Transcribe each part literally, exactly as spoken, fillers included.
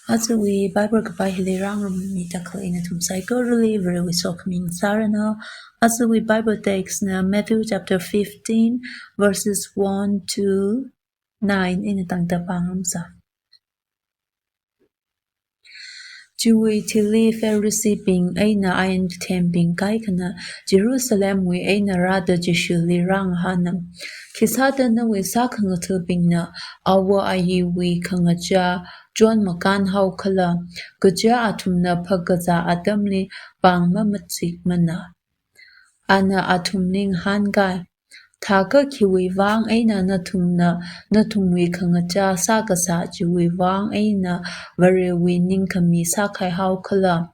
Ajawui Bible kapā hili rāngarummi takha ina nathum saikorali Varewui sokhami sāranu. Ajawui Bible text na Matthew chapter fifteen, verses one to nine ina tangda pāngarumsa. Chiwui thili Phariseebing eina ain kathembing kaikhana Jerusalemwui eina rāda Jishuli rāngahāna, "Khisāda nawui sākhangatha̱bingna awo ayiwui khangachā chon makānhaokhala, kaja athumna phakazā atamli pāng mamachikmana?" Ana athumli ngahānkai, "Thākha khiwui vang eina nathumna nathumwui khangachā sākasā chiwui vang eina Varewui ningkhami sākhaihaokhala?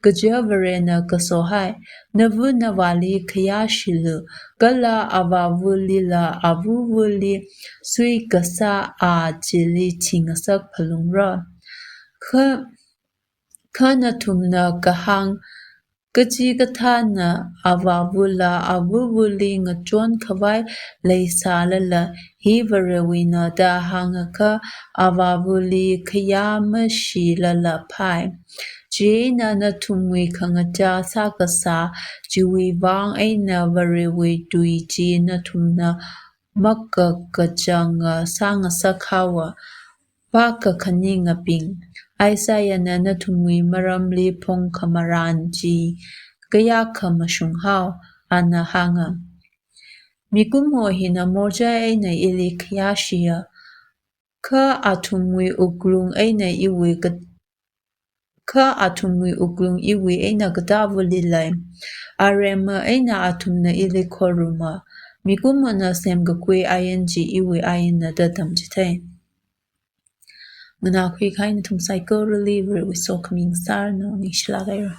Kaja Varena kasohai, 'Nava navāli khayāshilu, kala avāvali la avuvali suikasā a chili thingasak phalungra.' Kha, kha nathumna kahāng kachikathāna avāvala avuvali ngachonkhavai leisālala, 'Hi Varewuina' da hāngakha, avāvali khayā mashilala phai. Chieina nathumwui khangachā sākasā chiwui vang eina Varewui tui chi nathumna makakachanga sāngasakhaowa. Vākakhaningabing, Isaiahna nathumwui maramli phongkhamaran chi kayākha mashunghao?" Ana hānga, "Mikumo hina morchai eina ili khayāshiya, kha athumwui wuklung eina iwui kat-, kha athumwui wuklung iwui eina katāvali lei? Aremma eina athumna ili khoruma. Mikumona semkakhui ain chi iwui ainna da tamchithei." Nganākhui kahai nathum saikorali Varewui sokhami sāranu. Ningshilāk haira.